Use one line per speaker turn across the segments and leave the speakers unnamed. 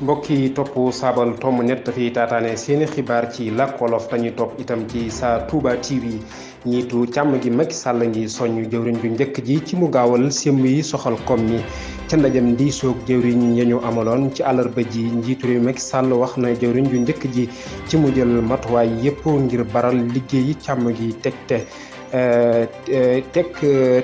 mbokk yi topp saabal tomb net dafay taataane seeni xibaar ci làkk wolof dañuy topp itam ci Sa Touba TV ñiitu càmm gi Macky Sall ngi soññ jëwriñ ju njëkk ji ci mu gaawal sémb yi soxal kom mi ca ndajam di soog jëwriñ ya ñu amaloon ci àllarba ji njiitu réew Macky Sall wax na jëwriñ ju njëkk ji ci mu jël matuwaay yépp ngir baral liggéeyi càmm gi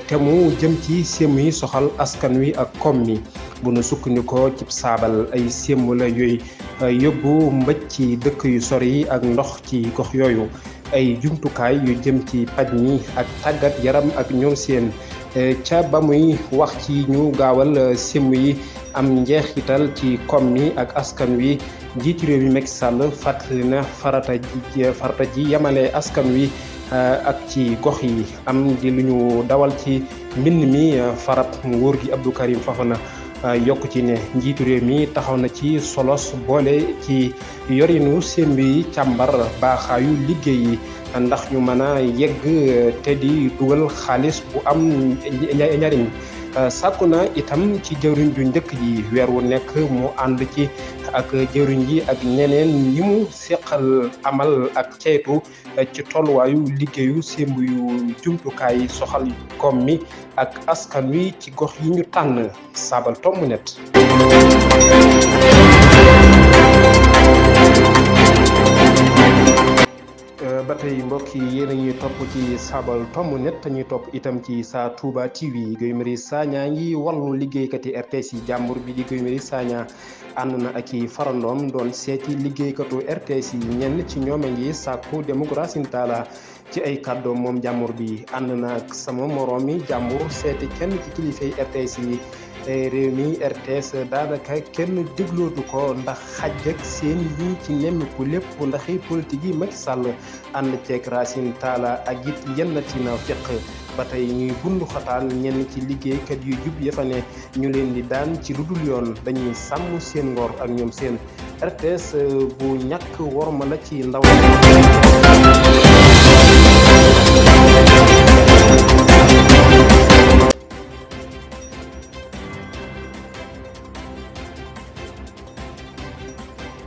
te mu jëm ci sémb yi soxal askan wi ak kom mi bu nu sukkandikoo ci saabal ay sémb la yooyu yóbbu mbëj ci dëkk yu sori yi ak ndox ci gox yooyu ay jumtukaay yu jëm ci paj mi ak tàggat yaram ak ñoom seen ca ba muy wax ci ñu gaawal sémb yi am njeexital ci kom mi ak askan wi njiitu réew mi Macky Sall fàttali na farata ji yamale askan wi ak ci gox yi am di lu ñu dawal ci mbind mi farab nguur gi Abdou Karim Fofana yokk ci ne njiitu réew mi taxaw na ci solos boole ci yorinu sémb yi càmbar baaxaayu liggéey yi ndax ñu mën a yegg te di dugal xaalis bu am njariñ sàkku na itam ci jëwriñ ju njëkk ji weer wu nekk mu ànd ci ak jëwriñ ji ak ñeneen ñi mu seqal amal ak ceytu ci tolluwaayu liggéeyu sémb yu jumtukaay soxal koom mi ak askan wi ci gox yi ñu tànn saabal tomb net. ba tey mbokk yi yéen a ñuy topp ci saabal tomb net ñuy topp itam ci Sa Touba TV Guy Marius Sagna ngi wallu liggéeykati RTS yi jàmbur bi di Guy Marius Sagna ànd na ak i farandoom doon seeti liggéeykatu RTS yi ñenn ci ñoom a ngi sàkku demuk Racine Talla ci ay kàddoom moom jàmbur bi ànd na ak sama moroomi jàmbur seeti kenn ci kilifay RTS yi réew mi RTS daanaka kenn déglootu ko ndax xaj ak seen yi ci nemmiku lépp ndaxi politique yi Macky Sall ànd ceeg Racine Talla ak it yennati na fiq ba tey ñuy bundu xataal ñenn ci liggéeykat yu jub ya fa ne ñu leen di daan ci lu dul yoon dañuy sàmm seen ngor ak ñoom seen RTS bu ñàkk worma la ci ndaw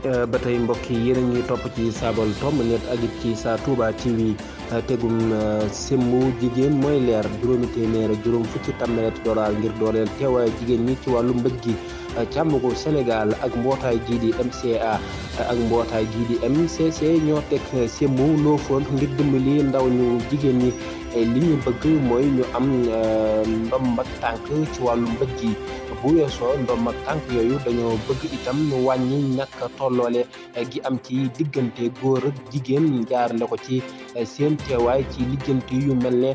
ba tey mbokk yi yéen a ñuy topp ci saabal tomb net ak it ci Sa Touba TV tegum sémbu jigéen mooy leer juróomi téeméer ak juróom fukki tameret dollar ngir dooleel teewaay jigéen ñi ci wàllu mbëj gi càmm ko Sénégal ak mbootaay gii di MCA ak mbootaay gii di MCC ñoo teg sémbu loofoon ngir dimbali ndaw ñu jigéen ñi li ñu bëgg mooy ñu am ndomb ak tànk ci wàllu mbëj gi bu weesoo ndomb ak tànk yooyu dañoo bëgg itam wàññi ñàkk tolloole gi am ci diggante góor ak jigéen jaarale ko ci seen teewaay ci lijjanti yu mel ne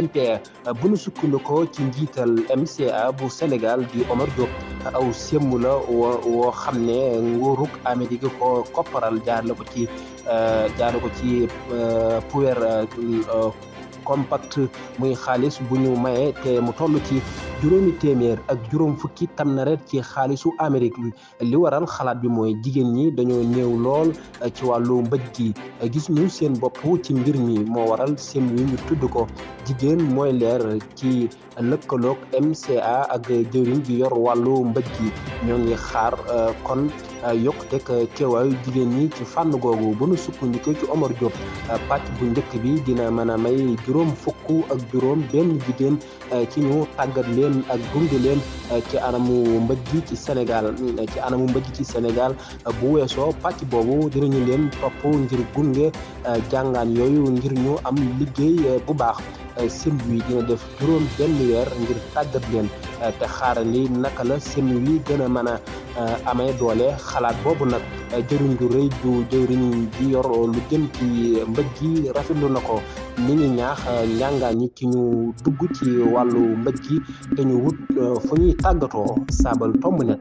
MPA bu nu sukkandikoo ci njiital MCA bu Sénégal di Omar Diop aw sémb la woo xam ne nguurug Amérique ko kopparal jaarale ko ci puer compact muy xaalis bu ñu maye te mu toll ci juróomi téeméer ak juróom fukki tamnaret ci xaalisu Amérique li waral xalaat bi mooy jigéen ñi dañoo néew lool ci wàllu mbëj gi gis ñu seen bopp ci mbir mi moo waral seen wi ñu tudd ko jigéen mooy leer ci lëkkaloog MCA ak jëwriñ ji yor wàllu mbëj gi ñoo ngi xaar kon yokkuteg teewaayu jigéen ñi ci fànn googu bu nu sukkandiku ci Omar Diop pàcc bu njëkk bi dina mën a may juróom fukk ak juróom benn jigéen ci ñu tàggat leen ak gunge leen ci anamu mbëj gi ci Sénégal bu weesoo pàcc boobu dinañu leen topp ngir gunge jàngaan yooyu ngir ñu am liggéey bu baax sémb wi dina def juróom benn weer ngir tàggat leen te xaarandi naka la sémb wi gën a mën a amee doole xalaat boobu nag jëriñ ju rëy ju jëwriñ ji yor lu jëm ci mbëj gi rafetlu na ko ni ngi ñaax njàngaan ñi ci ñu dugg ci wàllu mbëj gi te ñu wut fu ñuy tàggatoo saabal tomb net